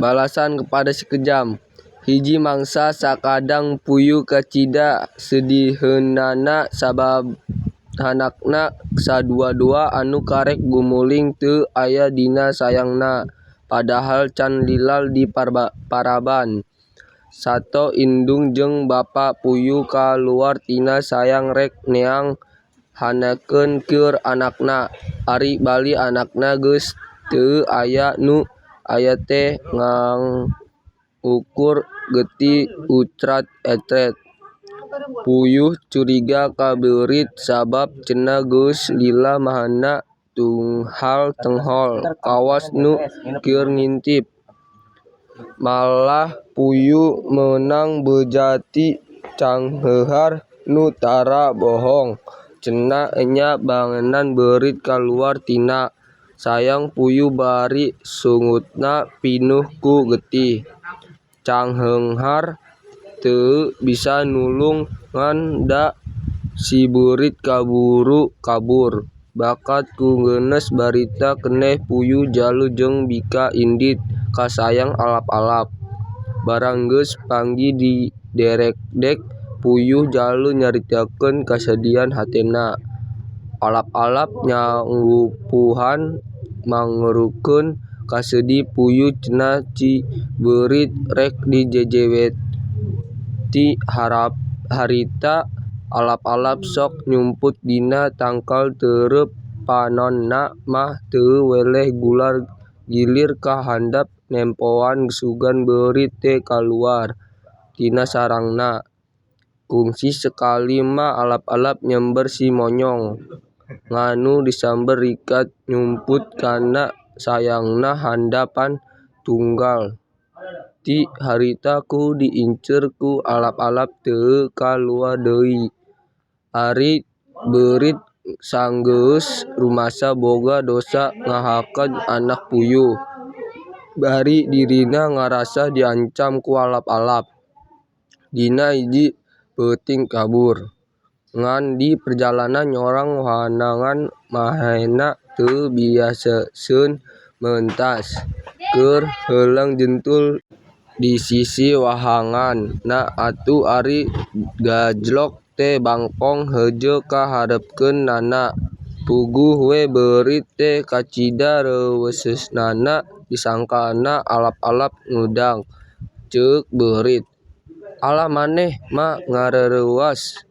Balasan kepada Si Kejam Hiji mangsa sakadang puyuh kacida sediheunana sabab hanakna sadua-dua anu karek gumuling teu aya dina sayangna, padahal can lila diparaban. Sato indung jeung bapa puyuh kaluar tina sayang rek neang hanakeun keur anakna, ari bali anakna geus teu aya nu aya teh ngangukur getih ucrat-ecret. Puyuh curiga ka beurit sabab cenah geus lila mahna tunghal-tenghol kawas nu keur ngintip. Malah puyuh meunang beja ti Cangheuhar nu tara bohong cenah enya bangenan beurit kaluar tina sayang puyuh bari sungutna pinuh ku getih. Cangheunghar teu bisa nulung ngan da si beurit kaburu kabur. Bakat ku ngeueus barita keneh puyuh jalu jeung bika indit ka sayang alap-alap. Barang geus panggih dideredek puyuh jalu nyaritakeun kasedihan hatena. Alap-alap nyanggupuhan mangrungkeun kasedih puyuh cenah ci beurit rek dijejewet. Ti harita alap-alap sok nyumput dina tangkal tereup panonna mah teu weleh gular gilir ka handap nempoan sugan beurit teh kaluar tina sarangna. Kungsi sakali mah alap-alap nyamber si monyong. Ngan nu disamber rikat nyumput kana sayangna handapan tunggal. Ti harita ku diincer ku alap-alap teu kaluar deui. Ari beurit sanggeus rumasa boga dosa ngahakan anak puyuh, bari dirina ngarasa diancam ku alap-alap. Dina hiji peuting kabur. Ngan di perjalanan nyorang wahangan mahena teu biasaeun mentas. Keur heulang jentul di sisi wahangan na atuh ari gajlok teh bangkong heujeul ka hareupeunana. Puguh we beurit teh kacida reuweusna disangkana alap-alap ngudag. Ceuk beurit, "Alah maneh mah ngarereuwas,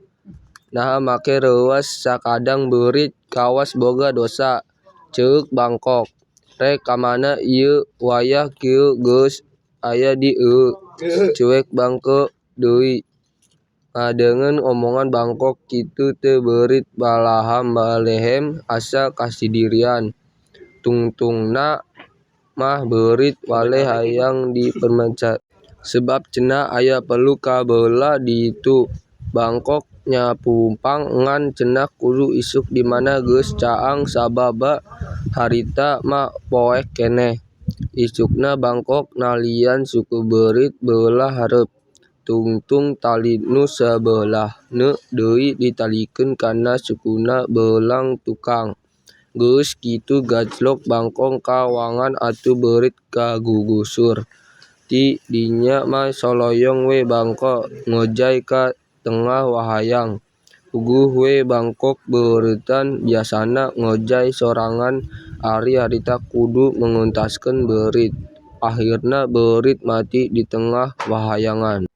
naha make reuwas sakadang beurit kawas boga dosa." Ceuk bangkong, "Rek kamana ieu wayah kieu geus aya di dieu?" Cuek bangkong deui. Ngadenge omongan bangkong kitu teh beurit balaham-balehem asa kasindirian. Tungtungna mah beurit waleh hayang dipepencar. Sabab cenah aya perlu ka beulah ditu. Bangkok nyapumpang ngan cenah kudu isuk dimana geus caang sababa harita mah poek keneh. Isukna bangkok nalian suku beurit beulah hareup. Tungtung tali nu sabelahna deui ditalikeun kana sukuna beulang tukang. Geus kitu gajlok bangkong ka wahangan atuh beurit kagugusur. Ti dinya mah soloyong we bangkok ngojay ka tengah wahayang. Puguh we bangkok beuretan biasana ngojay sorangan ari harita kudu mengentaskeun beurit. Ahirna beurit mati di tengah wahayangan.